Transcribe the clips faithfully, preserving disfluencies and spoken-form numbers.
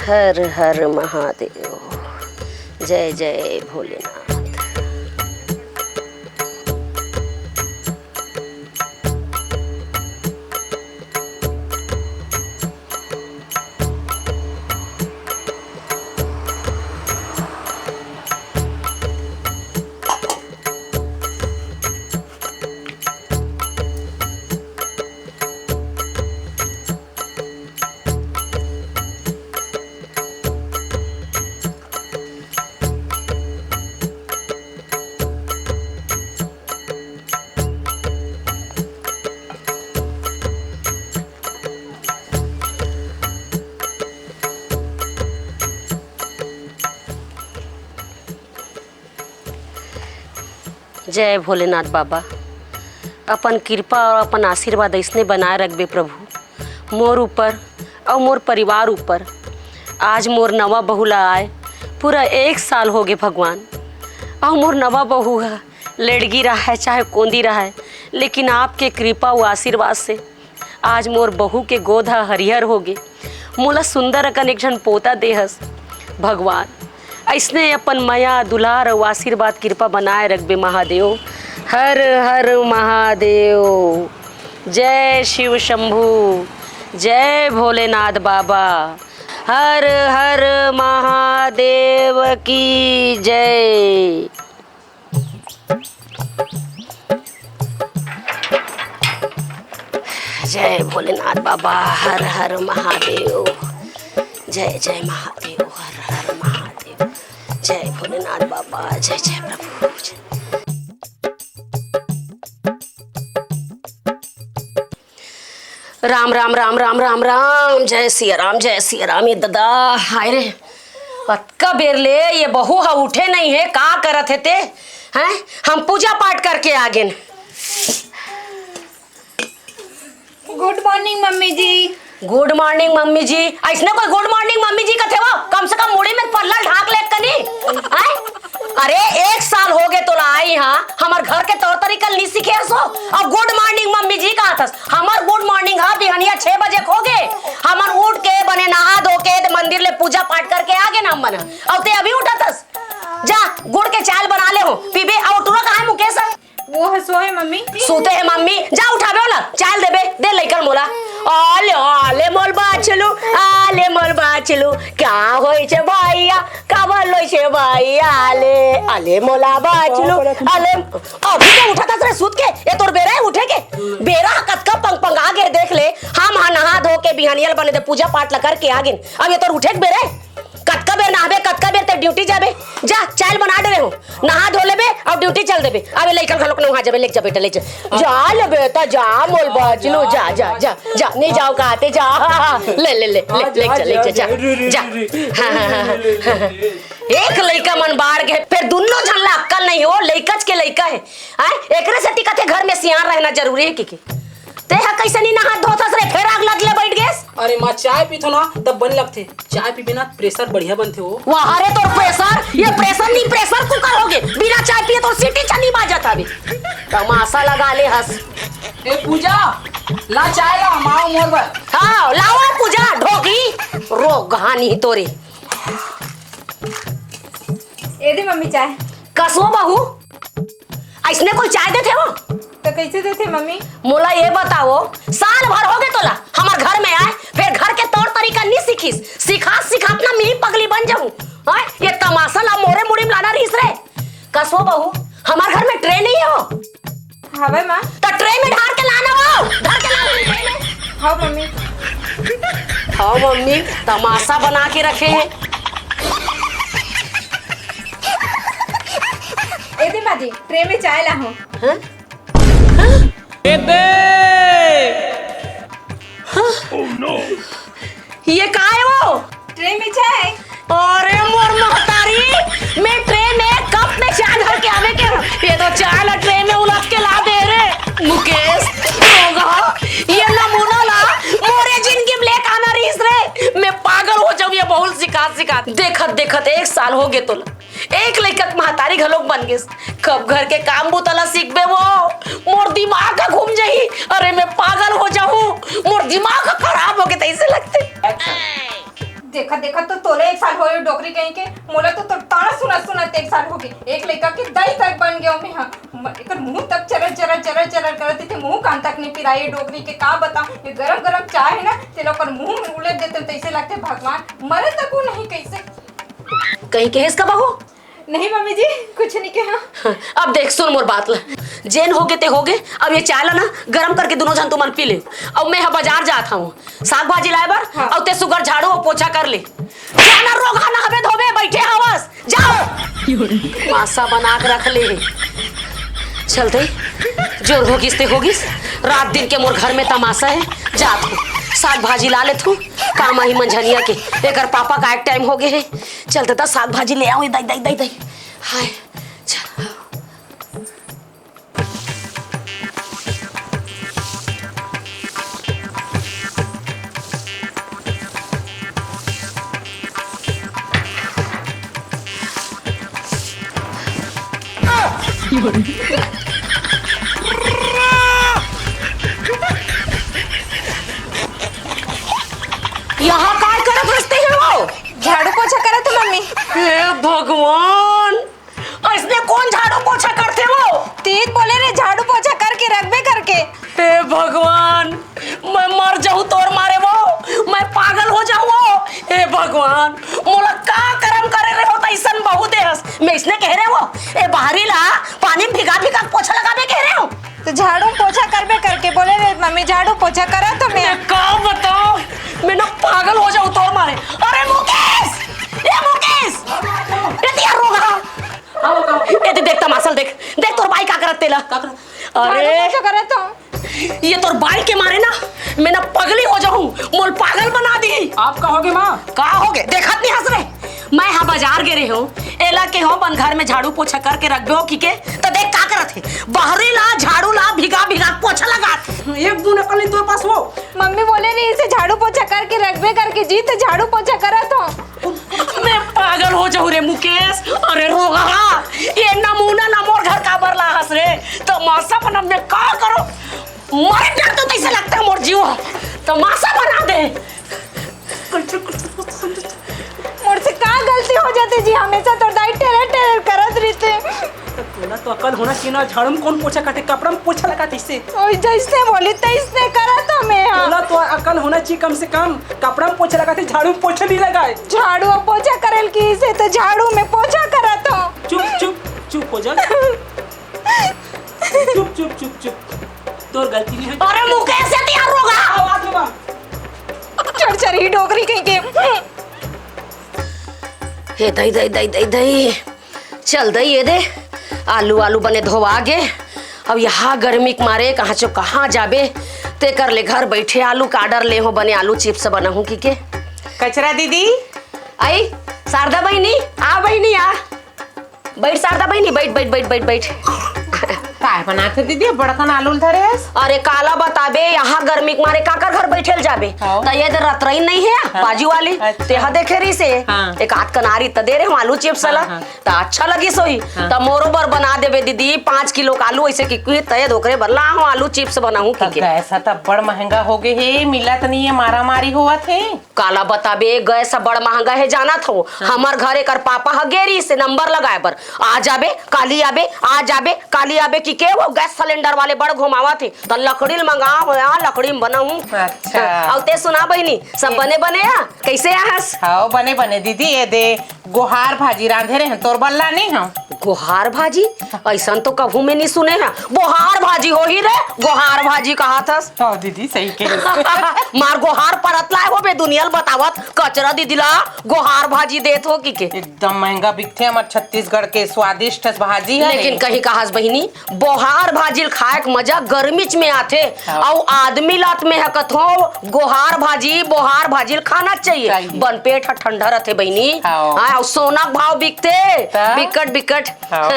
हर हर महादेव। जय जय भोलेनाथ। जय भोलेनाथ बाबा, अपन कृपा और अपन आशीर्वाद अइसने बनाए रखबे प्रभु, मोर ऊपर और मोर परिवार ऊपर। आज मोर नवा बहू ला आए पूरा एक साल हो गे भगवान, और मोर नवा बहू ह लड़गी रहा है चाहे कोंदी रहा है, लेकिन आपके कृपा व आशीर्वाद से आज मोर बहू के गोद ह हरियर होगे, मोला सुंदर अकन एक झन पोता देहस। भगवान, अइसने अपन मया, दुलार अउ आशीर्वाद, कृपा बनाए रखबे महादेव। हर हर महादेव। जय शिव शंभू। जय भोलेनाथ बाबा। हर हर महादेव की जय। जय भोलेनाथ बाबा, हर हर महादेव। जय जय महादेव, हर हर महादेव। जय भोलेनाथ बाबा, जय जय प्रभु। राम राम राम राम राम राम। जय सिया राम, जय सिया राम। ये ददा, हाय रे, अतका बेर ले ये बहू ह उठे नहीं है, का करत है ते? हैं? हम पूजा पाठ करके आ गेन। गुड मॉर्निंग मम्मी जी। गुड मॉर्निंग मम्मी जी। अइसने कोई गुड मॉर्निंग मम्मी जी कथे वो? कम से कम मुड़ी में पल्ला ढाक ले कनी। हैं? अरे, एक साल हो गे तोला आई हा, हमर घर के तौर तरीका ल नी सीखे हस वो। अउ गुड मॉर्निंग मम्मी जी कहत हस। हमर गुड मॉर्निंग हा बिहनिया छह बजे के हो गे। हमन उठ के बने नहा धो के मंदिर ले पूजा पाठ करके आ गेन हमन। अउ ते अभी उठत हस? जा, गुड़ के चाय ल बना ले हो, पीबे। अउ टूरा कहाँ है मुकेश? वो ह सोए मम्मी। सूते है मम्मी, जा उठाबे ओला, चाय ल देबे, दे लइका ल मोला। आले, आले मोल बाछलू, आले मोल बाछलू, क्या होइछे भैया, काबर लोइछे भैया, आले, आले मोला बाछलू, आले। अभी तो उठत हस रे सूत के, ये तोर बेरा है उठे के? बेरा ह कतका पंग पंगा गे देख ले, हम हा नहा धो के बिहनिया ल बने दे पूजा पाठ ल करके आ गेन, अब ये तोर उठे के बेरा है? कतका बेर नहाबे, कतका बेर ते ड्यूटी जाबे? जा, चाय ल बना डरे हो, नहा धो लेबे अउ ड्यूटी चल देबे। अबे लइका घलोक नहा जाबे, लेके जा बेटा, लेके जा। जा ले बेटा, जा मोल बाछलू, जा, जा, जा, जा, नहीं जाओ कहते, जा। ले, ले, ले, ले, लेके जा, लेके जा, जा, जा। हाँ, हाँ, हाँ, हाँ। एक लइका मन बाढ़ गे, फेर दुन्नो झन ला अक्कल नहीं हो, लइकच के लइका है। आय, एकरे सेती कथे घर में सियान रहना जरूरी है, किके? ते ह कइसे नी नहात धोत हस रे, फेर आग लद ले बइठ गेस? अरे माँ, चाय पीथो ना, तब बने लगथे। चाय पीबे ना, प्रेशर बढ़िया बनथे वो। वाह रे, तोर प्रेशर, ये प्रेशर नी, प्रेशर कुकर होगे। बिना चाय पिए तोर सीटी च नी बाजत हवे। तमाशा लगा ले हस। ए पूजा, ला चाय ला, माँ मोर बर। हाँ, लावा पूजा, ढोगी। रोग हानि तोरे। ए दे मम्मी चाय। कसो बहू, अइसने कोई चाय देथे वो? तो कइसे देथे मम्मी? मोला ये बताओ, साल भर होगे तोला हमर घर में आए, फेर घर के तौर तरीका नी सीखिस। सिखात सिखात ना मिही पगली बन जाहूँ। हाँ, ये तमाशा ला मोरे मुड़ी में लाना रहिस रे। कसो बहू, हमर घर में ट्रे नहीं है वो? हवय माँ। तो ट्रे में ढार के लाना वो, धर के लाना ट्रे में। हाँ मम्मी। हाँ मम्मी, तमाशा बना के रखे हैं। ए दे माँ जी, ट्रे में चाय ला हूँ। हाँ? हाँ? ए दे! हाँ? ये का है वो? ट्रे में चाय। अरे मोर महतारी, मैं ट्रे में कप में चाय धर के आवे के हूँ। ये तो चाय ला ट्रे में उलट के ला दे रे। मुकेश, रोगहा, ये नमूना ला मोरे जिंदगी में लेके आना रहिस रे। मैं पागल हो जाऊँ ये बहू ल सिखात सिखात। देखत देखत एक साल हो गे तोला। एक लइका के महतारी घलोक बन गेस। कब घर के काम बूता ला सीखबे वो? मोर दिमाग ह घूम जाही। अरे मैं पागल हो जाहूँ। मोर दिमाग ह खराब हो गे तइसे लगथे। देख देखत देखत तो तोरे एक साल होए डोकरी कहीं के, मोला तो तोर ताना सुनत सुनत एक साल होगे। एक लइका के दाई तक बन गयो मैं हा। म-, एकर मुंह तक चरर चरर चरर चरर करत हे, मुंह कान तक नहीं पिराए डोकरी के। का बताऊं, ये गरम गरम चाय है ना, तेला ओकर मुंह में उलेट देते तैसे लगते भगवान मरे तक वो नहीं कैसे। कहीं कहेस का बहू? नहीं मम्मी जी, कुछ नहीं कहा। अब देख, सुन मोर बात ला। जेन होगे ते होगे। अब ये चाय ला ना गरम करके दोनों झन तुमन पी ले। अब मैं हा बाजार जात हूँ साग भाजी लाए बर। हाँ। अब ते सुगर झाड़ू और पोछा कर ले। जाना रोगहा नहाबे धोबे बैठे हवस, जाओ। मासा बना के रख ले। चल दे, जोर होगिस ते होगिस। रात दिन के मोर घर में तमाशा है। जात हूँ, साग भाजी ला लेत हूँ। काम आही मंझनिया के, एकर पापा का एक टाइम होगे है। चल दादा, साग भाजी ले आओ, दई दई दई दई। हाय, चल। यहाँ काय करत रस्ते हे वो? झाड़ू पोछा करत हो मम्मी। हे भगवान, अइसने कोन झाड़ू पोछा करथे वो? तीज बोले रे झाड़ू पोछा करके रखबे करके। हे भगवान, मैं मर जाहूं तोर मारे वो, मैं पागल हो जाहूं वो। हे भगवान, मोला का करम करे रहे हो त अइसन बहू देहस। मैं अइसने कहे रहे हो, ए बहरी ला पानी में भिगा भिगा पोछा लगाबे कहे रहे हो। तो झाड़ू पोछा करबे करके बोले रे मम्मी, झाड़ू पोछा करा तो मैं। मैं का बताऊं, मैं ना पागल हो जाहूं तोर मारे। अरे मुकेश, ए मुकेश, ए तिया रोगहा। ए दे देख तमाशा ल देख, देख तोर बाई का करत तेला। का करत? अरे झाड़ू पोछा करत हो। ये तोर बाई के मारे ना मैं ना पगली हो जाहूं, मोल पागल बना दी। आप का होगे माँ? का होगे? देखत नहीं हस रे, मैं हा बाजार गे रहे हो, एला के हो अपन घर में झाड़ू पोछा करके रख दो की के, तो देख का करत हे, बहरी ला झाड़ू ला भिगा भिगा पोछा लगात। एक बूंद अकल नहीं तोर पास हो। मम्मी बोले नहीं इसे झाड़ू पोछा करके रखबे करके जी, तो झाड़ू पोछा करत हो। मैं पागल हो जाऊं रे मुकेश। अरे रोगहा, ये नमूना ना मोर घर काबर लाहस रे। तमाशा बना मैं का करो, मर जा तो तैसे लगता है मोर जीव। तमाशा बना दे। मोर से का गलती हो जाती जी, हमेशा तो दाई टेरे टेरे करत रहते। तोला तो अकल होना चाहिए ना, झाड़ू में कौन पोछा काटे, कपड़ा में पोछा लगा जैसे। ओए, जैसे बोली तैसने करा तो मैं, हाँ। तोला तो अकल होना चाहिए कम से कम, कपड़ा में पोछा लगाते, झाड़ू में पोछा नहीं लगाए। झाड़ू में पोछा करल की से तो झाड़ू में पोछा करा तो। चुप, चुप, चुप हो जा। चुप, चुप, चुप, चुप। तोर गलती नहीं है। अरे मुकेश, ये तिया रोगहा। आवाज में बात। चढ़ चढ़ ही डोकरी कहीं के। हे दई, दई, दई, दई, दई। चल दई, ये दे। आलू, आलू बने धोवा गे। अब यहाँ गर्मी के मारे कहाँ चो कहाँ जाबे। तेकर ले घर बैठे आलू का order ले हो, बने आलू chips बनाहूँ की के। कचरा दीदी। आई, शारदा बहिनी, आ बहिनी, आ। बैठ शारदा बहिनी, बैठ, बैठ, बैठ, बैठ, बैठ। काय बनात हे दीदी, बड़कन आलू ल धरे हस? अरे काला बताबे, यहाँ गर्मी के मारे काकर घर बैठे ल जाबे? हाँ। त ये दे रतरई नहीं है, हाँ। बाजू वाली, अच्छा। तेहा देखे रही से, हाँ। एक आध कनारी त दे रहे हो आलू chips वाला, हाँ, हाँ। त अच्छा लगी सोही। हाँ। त मोरो बर बना देबे दीदी, पाँच किलो का आलू ऐसे की कुही तय ओकरे बर ला हो आलू chips बनाहूँ त की के। गैस ह त बड़ महंगा हो गे हे, मिलत नहीं है, मारा मारी होवत हे। काला बताबे, गैस ह बड़ महंगा हे, जानत हो। हाँ। हमर घर एकर पापा ह गे रिहिस हे नंबर लगाए बर, आ जाबे, काली आबे, आ जाबे, काली आबे कि के वो गैस सिलेंडर वाले बड़ घुमावत हे, त लकड़ी ल मंगा हो या, लकड़ी में बनाहूँ। अच्छा। हाँ, अउ ते सुना बहिनी, सब ए- बने बने आ? कैसे आहस? हाँ, बने बने दीदी, ये दे गोहार भाजी रांधे रहे हैं, तोर बल्ला नहीं हम। गोहार भाजी? ऐसन तो कभू में नहीं सुने हैं। बोहार भाजी होही रे, गोहार भाजी कहा थस। हाँ दीदी, सही कहे। मार गोहार परत लाए हो बे, दुनिया ल बतावत, कचरा दीदी ला गोहार भाजी देत हो कि के। एकदम महंगा बिकथे हमर छत्तीसगढ़ के स्वादिष्ट भाजी है। लेकिन कहीं कहास बहिनी, बोहार भाजी ल खाए के मजा गर्मीच में आथे। हाँ। अउ आदमी लात में ह कथो गोहार भाजी, बोहार भाजी ल खाना चाहिए। चाहिए। बन पेट ह ठंडा रथे बहिनी। हाँ। हाँ, अउ सोना के भाव बिकथे। त? बिकट, बिकट। हाँ।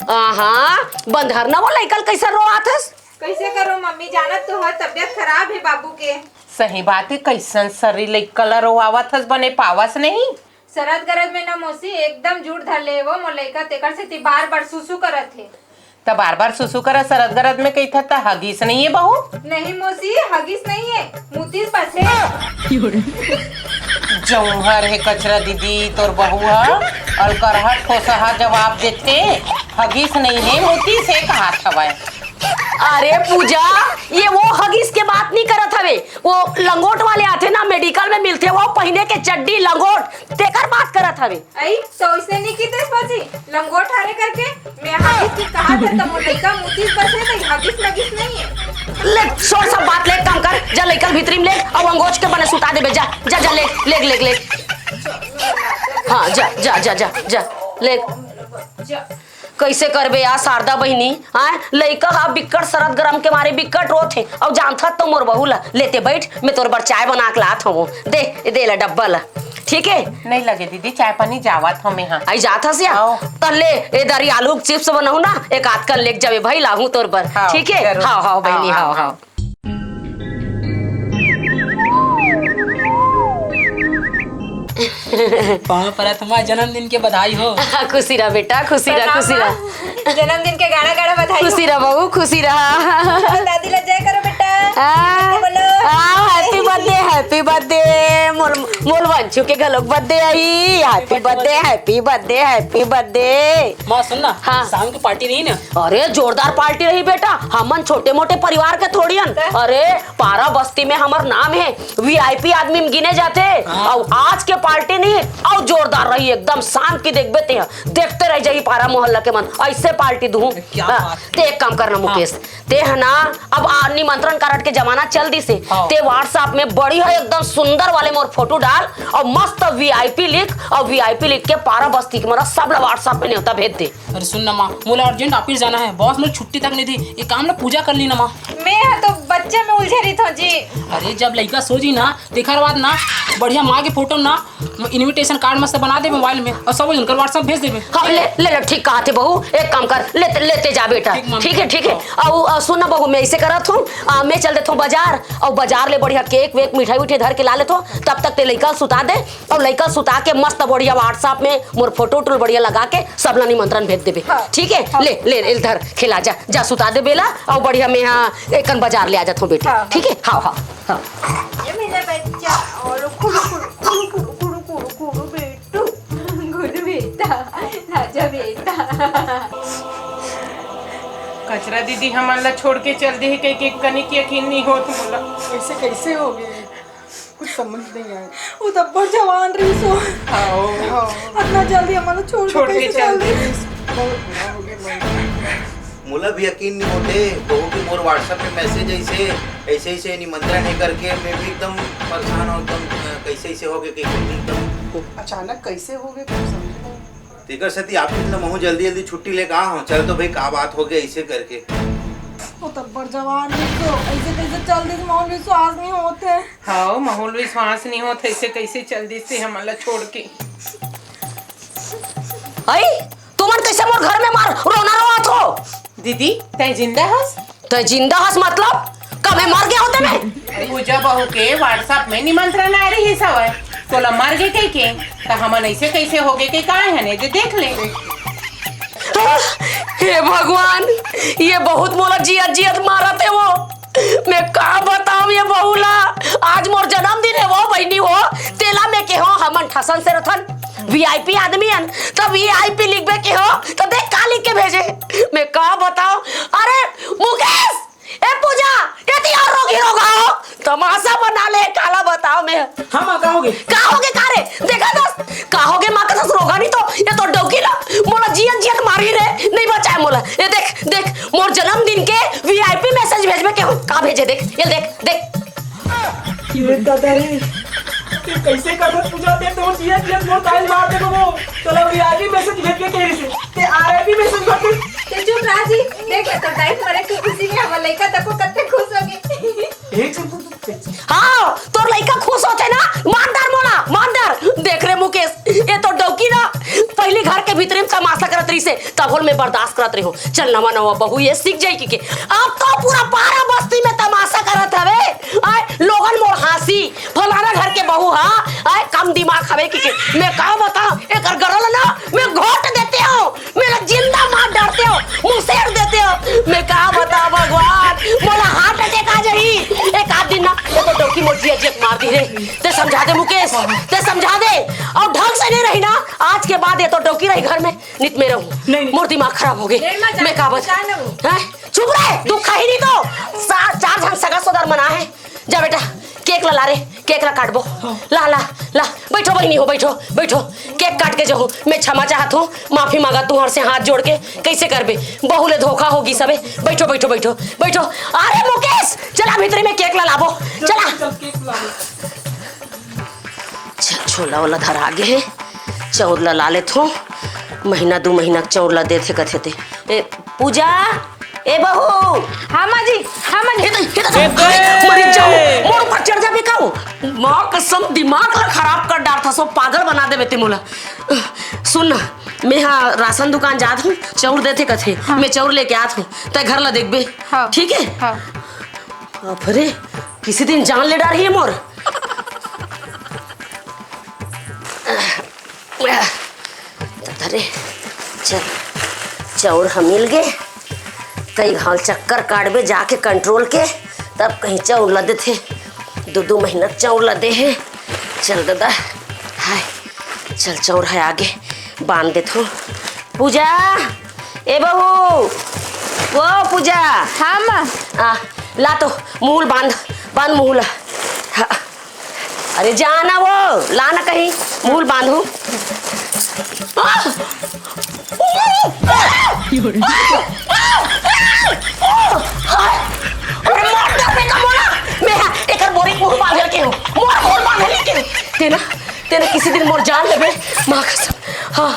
आहा, बंधर न वो लइका ल कैसे रोआत हस? कैसे करो मम्मी, जानत तो ह तबियत खराब है बाबू के। सही बात है, कैसन शरीर लइका ल रोआवत हस, बने पावस नहीं। सरद गरज में ना मौसी एकदम जूड़ धर ले वो मोर लइका, तेकर सेती बार बार सुसु करत हे। त बार बार सुसु करा सरद गरज में कहिथा त हगीस नहीं है बहू? नहीं मौसी, हगीस नहीं है, मुतीस बस है। जौहर हे कचरा दीदी, तोर बहू ह अलकरहा ठोसहा जवाब देथे, हगिस नइ हे, मुतिस हे कहत हवय। अरे पूजा, ये वो हगिस के बात नहीं करत हवे, वो लंगोट वाले आथे ना, मेडिकल में मिलथे, वो पहिने के चड्डी लंगोट, तेकर बात करत हवे। अई, तो ओइसने नहीं कितेस बाजी, लंगोट हरे करके। मैं हगिस की कहा था, तो मोर लइका मुतिस बस है, तो हगिस लगिस नहीं है। ले, छोड़ सब बात, ले, एक काम कर, जा लइका ल भीतरी में ले, अउ अंगोच के बने सुता देबे, जा, जा, जा, ले, ले, ले, ले। हाँ, जा, जा, जा, जा, जा, ले। जा। कैसे करबे यार शारदा बहिनी, आय? लइका हा बिक्कट सरद गरम के मारे बिक्कट रोत हे, अउ जानथस तो मोर बहू ला, लेते बैठ, मैं तोर बर चाय बना के लात हूँ, दे, दे ला डब्बा ला, ठीक है? नहीं लगे दीदी, चाय पानी जावत हूँ मैं, हाँ। आई जात हस या? आओ। त ले, ए दरी आलू के चिप्स बनाऊ ना, एक आध कन लेके जावे भाई, लाहू तोर बर, हाँ, ठीक है? जरूर। हाँ, हाँ, बहिनी, हाँ, हाँ, हाँ, हाँ। हाँ। पाँव परत हमार जन्मदिन के बधाई हो। खुशी रह बेटा, खुशी रह, प्रणाम खुशी रह। माँ। जन्मदिन के गाड़ा गाड़ा बधाई हो। खुशी रह बहू, खुशी रह। दादी ला जय करो बेटा। हाँ। बोलो। हाँ, happy birthday, happy birthday। मोर, मोर वंशु के घलोक birthday आई। Happy birthday, happy birthday, happy birthday। माँ सुन ना, हाँ। शाम की पार्टी नहीं ना? अरे जोरदार पार्टी रही बेटा, हमन छोटे मोटे परिवार के थोड़ी हन। अरे पारा बस्ती में हमर नाम है, वीआईपी आदमी में गिने जाथे। हाँ। अउ आज के पार्टी नहीं, अउ जोरदार रही एकदम, शाम की देखबे ते ह, देखते रह जाही पारा मोहल्ला के मन, ऐसे पार्टी दूँ। क्या हाँ, बात। ते एक काम करना हाँ। मुकेश, ते ह ना, अब आ, निमंत्रण कार्ड के जमाना चल दिस हे, हाँ। ते WhatsApp में बढ़िया एकदम सुंदर वाले मोर फोटो डाल अउ मस्त वीआईपी लिख अउ वीआईपी लिख के पारा बस्ती के मन सब ला WhatsApp में नेवता भेज दे। अरे सुन ना माँ, मोला urgent office जाना है, boss मोला छुट्टी तक नहीं दी, ये काम ला पूजा कर ली ना माँ। मैं हा तो बच्चा में उलझे रहिथों जी। अरे जब लइका सो जी ना, तेकर बाद ना बढ़िया माँ के फोटो ना invitation card मस्त बना दे मोबाइल में अउ सब उनकर WhatsApp भेज देबे। हाँ, ले, ले, ले, ठीक कहा थे बहू, एक काम कर, लेते, लेते जा बेटा। ठीक माँ। ठीक है, ठीक है। हाँ। अउ, अ, सुन ना बहू, मैं ऐसे करत हूँ, अ, मैं चल देत हूँ बाजार, अउ बाजार ले बढ़िया केक वेक मिठाई उठाई धर के ला लेत हूँ, तब तक ते लइका सुता दे। अउ लइका सुता के मस्त बढ़िया WhatsApp में मोर फोटो उटो बढ़िया लगा के सब ला निमंत्रण भेज देबे। हाँ। ठीक है? हाँ। ले, ले, ले, धर, खिला जा, जा सुता दे बेला, अउ बढ़िया मैं हाँ एकन बाजार ले आ जात हूँ बेटी। हाँ, हाँ। ठीक है? हाँ, हाँ, हाँ। ये मेरा बच्चा, और कुड़ू, कुड़ू, कुड़ू बेटू, गुड बेटा, राजा बेटा। कचरा दीदी हमन ला छोड़ के चल दे हे, कह के कनिक यकीन नहीं होत मोला। ऐसे कैसे हो गए? कुछ समझ नहीं आया। वो तो अब्बड़ जवान रहिस हो। हाँ। अतना जल्दी हमन ला छोड़ के छोड़ के कैसे चल चल दे? दिस? बहुत बुरा हो गया भाई। मोला भी यकीन नहीं होते, बहू के मोर WhatsApp पे message ऐसे, ऐसे, ऐसे निमंत्रण है करके, मैं भी एकदम परेशान हूँ, एकदम, अ, कैसे, ऐसे हो गया कि एकदम अचानक कैसे हो गया, कुछ समझ नहीं। तेकर सेती आप ही तो महू जल्दी जल्दी छुट्टी लेके आ हो। चल तो भाई, का बात हो गया इसे करके? वो तो अब्बड़ जवान रहिस हो, ऐसे कैसे चल दिस, महू ल विश्वास नहीं होत हे। हाँ, महू ल विश्वास नहीं होत हे, ऐसे कैसे चल दिस ते हमन ला छोड़ के। आई, तुमन कैसे मोर घर में मार रोना रोवत हो? दीदी, तै जिंदा हस? तै जिंदा हस मतलब? का मैं मर गया होते मैं? पूजा बहू के WhatsApp में निमंत्रण आ रहिस हवय, तोला मर गे कह के, त हमन ऐसे कैसे हो गए के काय हने दे देख ले। हे भगवान, ये बहुत मोला जियत जियत मारत हे वो। मैं का बताऊं ये बहू ला, आज मोर जन्मदिन हे वो बहिनी हो, तेला मैं के हो हमन ठसन से रथन, वीआईपी आदमी हन, त वीआईपी लिखबे के हो, त देख का लिख के भेजे। मैं का बताऊं, अरे मुकेश, ए पूजा, एती और रोगी रोगा हो, तमाशा बना ले, काला बताओ मैं। हाँ माँ, का होगे? का होगे का रे? देखा दस, का होगे माँ का दस रोगा नहीं तो, ये तो डौकी ला, मोला जियत जियत मारी रे, नहीं बचाए मोला। ये देख, देख, मोर जन्मदिन के वीआईपी message भेजबे के हो, का भेजे देख, ये देख, देख। ये दादा रे, ये कैसे करबो पूजा, ते तो जियत जियत मोर ताई मार दे बबो, चलो वीआईपी message भेज के कह रही से, ते आरआईपी message भेज दे। ते चुप रह जी, देख ले तो डाइट मरे की खुशी में हमर लइका तको कत्ते खुश हो गए। एक से तू हाँ, तोर लइका खुश होथे ना, मार डार मोला, मार डार। देख रे मुकेश, ये तो डौकी ना, पहली घर के भीतरे में तमाशा करत रही से, तब होल मैं बर्दाश्त करत रही हूँ। चल नवा नवा बहू ये सीख जाई कि के। अब तो पूरा पारा बस्ती में तमाशा करत हवे। आय, लोगन मोर हाँसी, फलाना घर के बहू हा, आय, कम दिमाग हवे कि के। मैं का बताऊँ, एकर गरल ना, मैं घोट देते हूँ। मेरा जिंदा मार डारते हो, मुसेर देते हो। मैं का बताऊं भगवान, मोला heart attack आ जाही। एक आध दिन ना, ये तो कि मोर जिया जियत मार दी रे। ते समझा दे मुकेश, ते समझा दे। अउ ढंग से नहीं रही ना, आज के बाद ये तो डौकी रही घर में, नित में रहूं। नहीं, नहीं। मोर दिमाग खराब हो गे। नहीं, मैं मैं जानती काबर हूँ, जाने वो। हैं? चुप रहे, दुख खाही नहीं तो। सा-, चार झन सगा सोदर मन आए हे। जा बेटा, केक ला, ला रे, केक ला काटबो। हाँ। ला, ला, ला, बैठो बहिनी हो, बैठो, बैठो। केक काट के जाहूं, मैं क्षमा चाहत हूँ, माफी मांगा तुहर से हाथ जोड़ के। कैसे करबे? बहू ले धोखा होगी सबे। बैठो, बैठो, बैठो, बैठो। अरे मुकेश, चला भीतरी में केक ला लाबो, चला। चल, केक ला ले। चल, छोला वोला धरा गे हे, चाउर ला ला लेथों। महीना दू महीना के चाउर ला देथे कथे ते। ए, पूजा, ए बहू। हाँ माँ जी, हाँ माँ जी। हे दे, हे दे, ए दे। अरे, मरी जाओ, मोर ऊपर चढ़ जाबे का वो? माँ कसम, दिमाग ला खराब कर डारथस वो, पागल बना देबे ते मोला। सुन ना, मैं हा राशन दुकान जात हूँ, चाउर देथे कथे, हाँ। मैं चाउर लेके आत हूँ, तै घर ला देखबे, हाँ। ठीक है? हाँ। बाप रे, किसी दिन जान ले डारही मोर। दादा रे, चल, चाउर ह मिल गे। कई घाव चक्कर काटबे जाके कंट्रोल के, तब कहीं चाउर ला देथे। दू दू महीना चाउर ला दे हे। चल दादा, हाय, चल चाउर ह आगे, बांध देथों। पूजा, ए बहू, वो पूजा। हाँ माँ। आ, ला तो, मुहूँ ल बांध, बांध मुहूँ ल। हाँ। अरे जा ना वो, ला ना कहीं, मुहूँ ल बांधहूँ। आ! अरे मार दे अपने का मोला, मैं हा एकर बोरी मुहूँ बांधे के हूँ, मोर मुहूँ बांधे के। तेना, तेना किसी दिन मोर जान लेबे, माँ कसम। हाँ,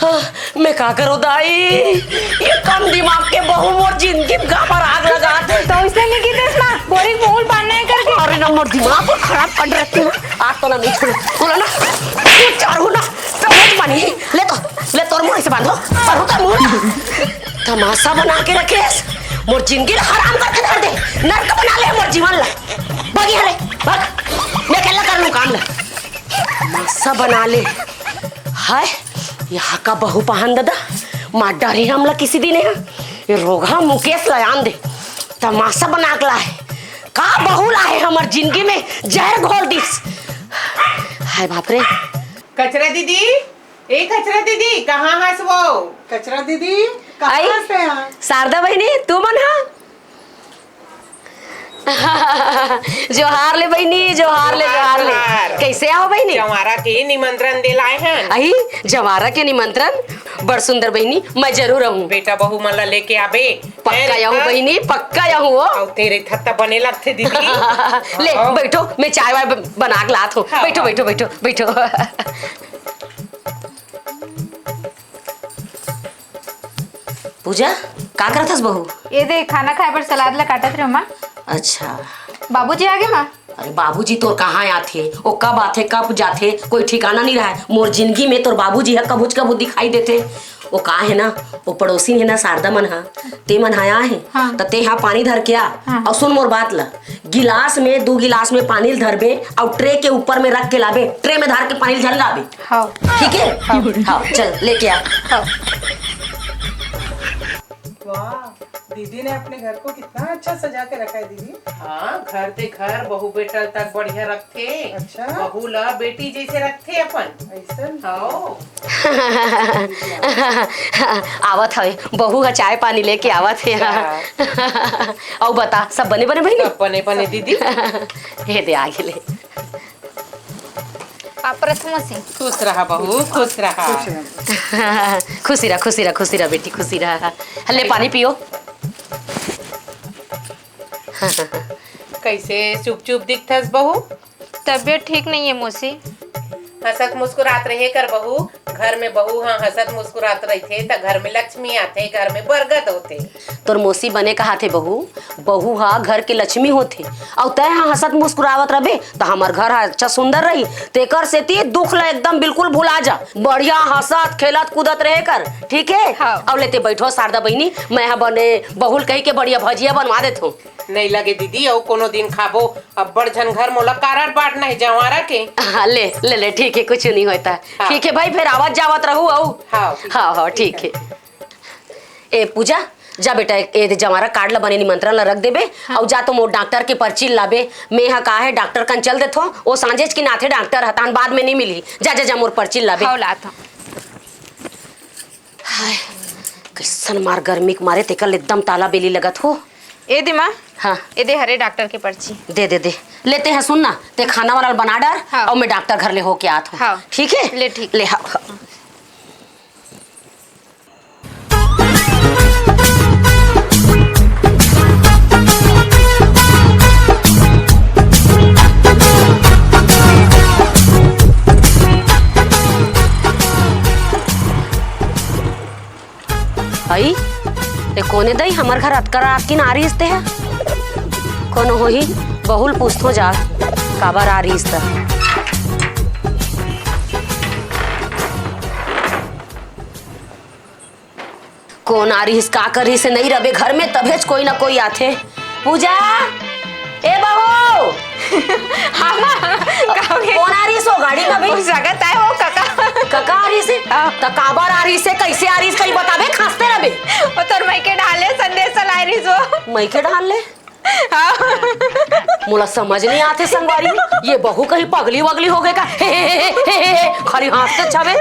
हाँ, मैं का करों दाई? ये कम दिमाग के बहू मोर जिंदगी में काबर आग लगा दे। तो इसने नहीं की देस माँ, बोरी मुहूँ ल बांधना है करके। अरे ना, मोर दिमाग को खराब कर रखे हो। आज तो ना नहीं छोड़ो। बोला ना, तू चारू ना, तो मत मानी। ले तो, ले तोर मुहूँ से बांधो, बांधो तो मुहूँ। तमाशा बना के रखे, मोर जिंदगी ला हराम करके धर दे, नरक बना ले मोर जीवन ला। भागी हले, भाग। मैं अकेला कर लूँ काम ला। तमाशा बना ले। हाय, यहाँ का बहू पहन दादा, मार डारी हमला किसी दिन यहाँ। ये रोगहा मुकेश ला आन दे, तमाशा बना के लाए। का बहू लाए हमर जिंदगी में जहर घोल दिस। हाय बाप रे। कचरा दीदी, ए कचरा दीदी, कहाँ हस वो? कचरा दीदी, कहाँ आई, हस तेहा? शारदा बहिनी, तू मन हा? जोहार ले बहिनी, जोहार ले, जोहार, जोहार ले। जोहार। कैसे आहो बहिनी? जंवारा के निमंत्रण दे लाए हन। अही, जंवारा के निमंत्रण? बड़ सुंदर बहिनी, मैं जरूर आहूँ। बेटा बहू मन ला लेके आबे। पक्का अरे, आहूँ हाँ। बहिनी, पक्का आहूँ वो। अउ तेरे थत्ता बने लगथे दीदी। ले, हाँ। बैठो, मैं चाय वाय ब-, बना के लात हूँ। हाँ, बैठो, हाँ। बैठो, बैठो, बैठो। पूजा, का करत हस बहू? ये दे, खाना खाए बर सलाद ला काटत रहे माँ। अच्छा। बाबूजी आगे माँ? अरे बाबूजी तोर कहाँ आथे, वो कब आथे, कब जाथे, कोई ठिकाना नहीं रहा है। मोर जिंदगी में तोर बाबूजी ह कभुच कभुच दिखाई देथे। वो का है ना, वो पड़ोसी है ना शारदा मन हा, ते मन हा आए हैं, हाँ। त ते हा पानी धर के आ। हाँ। और सुन मोर बात ला, गिलास में, दू गिलास में पानी ल धरबे और ट्रे के ऊपर में रख के लाबे, ट्रे में धर के पानी ल झन लाबे। हाँ। ठीक है? हाँ। हाँ, चल, लेके आ। हाँ। वाह, दीदी ने अपने घर को कितना अच्छा सजा के रखा है दीदी। हाँ, घर ते घर, बहू बेटा तक बढ़िया रखथे। अच्छा। बहू ला बेटी जैसे रखथे अपन। ऐसन? हाँ। आवत हवे, बहू ह चाय पानी लेके आवत हे। अच्छा। अउ बता, सब बने बने बहिनी? सब बने बने दीदी। हे दे, आ गेले। पापरस मसी। खुश रहा बहू, खुश रहा। खुशी रहा, खुशी रहा, खुशी रहा बेटी, खुशी रहा। ले पानी पियो। कैसे चुप चुप दिखथस बहू? तबीयत ठीक नहीं है मौसी। हंसत मुस्कुरात रहे कर बहू, घर में बहू ह हंसत मुस्कुरात रहिथे त घर में लक्ष्मी आथे, घर में बरगद होथे। तोर मौसी बने कहाथे बहू, बहू ह घर के लक्ष्मी होथे, अउ तैं ह हंसत मुस्कुरावत रहिबे त हमर घर ह अच्छा सुंदर रही। तेकर सेती दुख ल एकदम बिल्कुल भुला जा, बढ़िया हंसत खेलत कूदत रहे कर, ठीक है? हाँ। अउ लेते बैठो शारदा बहिनी, मैं ह बने बहू ल कहि के बढ़िया भजिया बनवा देथों। नहीं लगे दीदी, अउ कोनो दिन खाबो। अब्बड़ झन घर मोला कारड बांटना हे जंवारा के। हाँ, ले, ले, ले, ठीक है, कुछ नहीं होता। हाँ। ठीक है भाई, फिर आवत जावत रहू अउ। हाँ, ठीक। हाँ, हाँ, ठीक है। ए पूजा, जा बेटा, ए दे जंवारा कार्ड ला, बने निमंत्रण ला रख देबे। हाँ। अउ जा तो मोर डॉक्टर के पर्ची लाबे। मैं ह का हे, डॉक्टर कन चल देथो, ओ सांझेच किन आथे डॉक्टर ह, तान बाद में नहीं मिलही। जा, जा, जा, मोर पर्ची लाबे। हव, लात हव। हाय, कइसन मार गर्मी के मारे तेकर ले एकदम ताला बेली लगत हो। ए दे माँ। हाँ। ए दे हरे डॉक्टर के पर्ची। दे, दे, दे। ले ते ह सुन ना, ते खाना वाला बना डार। हाँ। अउ मैं डॉक्टर घर ले होके आत हूँ। हाँ। ठीक है? ले ठीक। ले, हाँ, हाँ। अई, ते कोने दई, हमर घर अतका रात किन आ रहिस ते ह? कोनो होही, बहू ल पूछथों जा, काबर आ रहिस त। कोन आ रहिस, का कर रहिस, नहीं रबे घर में, तभेच कोई ना कोई आथे। पूजा, ए बहू! हाँ, माँ, का होगे? कोन आ रहिस ओ गाड़ी में अभी? हो सकत हे ओ कका। कका आ रहिस हे? हाँ। त काबर आ रहिस हे, कइसे आ रहिस, कहीं बताबे, खांसते रबे। ओ तोर मइके डाले संदेश लाए रहिस ओ। मइके डाले? हाँ। मोला समझ नहीं आथे संगवारी, ये बहू कहीं पगली वगली होगे का? हे, हे, हे, खाली हांसते छवे।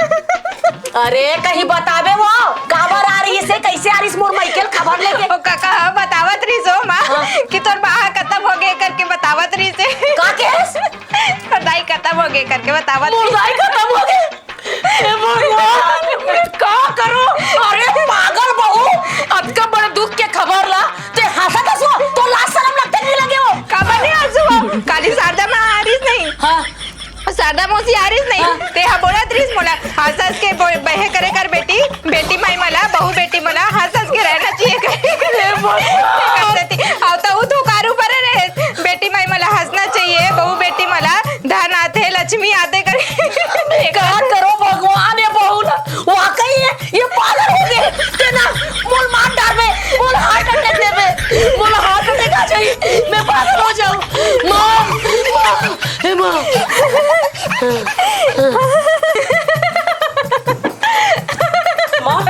अरे, कहीं बताबे वो, काबर आ रहिस हे, कइसे आ रहिस, मोर मइके ल खबर लेके। ओ कका, हाँ, बतावत रहिस ओ माँ, हाँ। कि तोर बाहा खतम होगे करके बतावत रहिस हे। का केहेस? तोर दाई खतम होगे करके बतावत मोर रहिस। दाई खतम होगे? हे भगवान, मैं का करूं? अरे पागल बहू, अतका बड़े दुख के खबर ला, ते हांसत हस ओ, तोर लाज सरम लगथे कि नहीं लगे ओ? काबर नहीं हंसहूं ओ? काली शारदा माँ आ रहिस नहीं। हाँ। शारदा मौसी आ रहिस नहीं, हाँ। ते हा बोलत रहिस मोला, हंस हंस के बो-, बहे करे कर बेटी, बेटी माई मला, बहू बेटी मला, हंस हंस के रहना चाहिए कर। हे भगवान। अउ त उ धोखारू भरे रहे, बेटी माई मला हंसना चाहिए, बहू बेटी मला धन आथे, लक्ष्मी आथे कर। का करो भगवान, ये बहू ना, वाकई ये, ये पागल होगे। ते ना, मोला मार डारबे, मोला heart attack देबे, मोला heart attack आ जाही, मैं पागल हो जाहूं। माँ, माँ, हे माँ। माँ,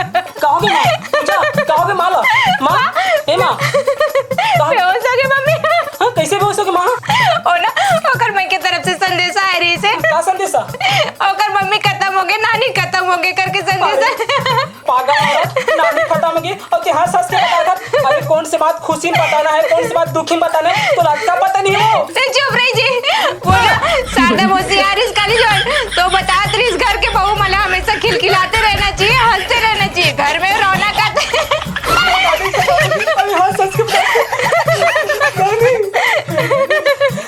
का होगे माँ? पूजा, का होगे माँ ला? माँ, हे माँ, का होगे? बेहोश होगे मम्मी। हाँ, कइसे बेहोश होगे माँ? ओ ना, ओकर मइके तरफ से संदेशा आए रहिस हे। का संदेशा? ओकर मम्मी खतम होगे, नानी खतम होगे करके संदेशा। अरे, पागल औरत, नानी खतम होगे, अउ ते हंस हंस के बताथस। अरे, कौन से बात खुशी में बताना है, कौन से बात दुखी में बताना है, तोला अतका पता नहीं हे। ते चुप रही जी। वो ना, शारदा मौसी आ रहिस काली जोन, तो बतात रहिस घर के बहू मला हमेशा खिलखिलाते रहना चाहिए, हंसते रहना चाहिए, घर में रौनक आथे। अरे हंस हंस के बता। नहीं, नहीं।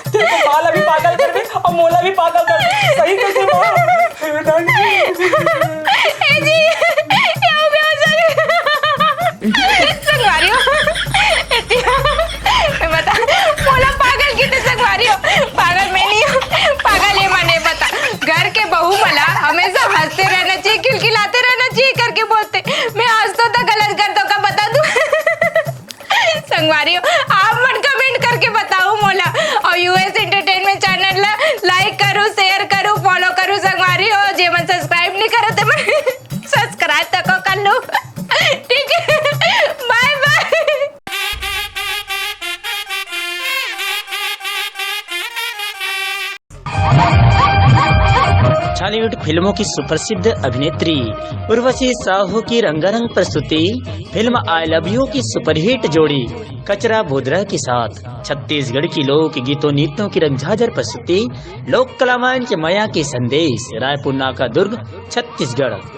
ते तो माँ ला भी पागल करबे, अउ मोला भी पागल करबे। सही कहिथे माँ। ए जी, ये हो गया सर। संगवारी हो। एती हो। बता, मोला पागल किथे संगवारी हो। पागल मैं नहीं हूँ। पागल ये माने बता। घर के बहू मला हमेशा हंसते रहना चाहिए, खिलखिलाते रहना चाहिए करके बोलथे। मैं हंसथों त गलत करथों का बता दूं। संगवारी हो, आप मन comment करके बताओ मोला। अउ US Entertainment channel ला like करो, share करो, follow करो संगवारी हो। जे मन subscribe नहीं करे ते मन subscribe तको कर लो। ठीक है, bye bye। छॉलीवुड फिल्मों की सुप्रसिद्ध अभिनेत्री उर्वशी साहू की रंगारंग प्रस्तुति फिल्म I Love You की सुपरहिट जोड़ी कचरा बोदरा के साथ छत्तीसगढ़ की लोक गीतों नृत्यों की रंगझाझर प्रस्तुति लोक कलावान के मया के संदेश, रायपुर नाका दुर्ग, छत्तीसगढ़।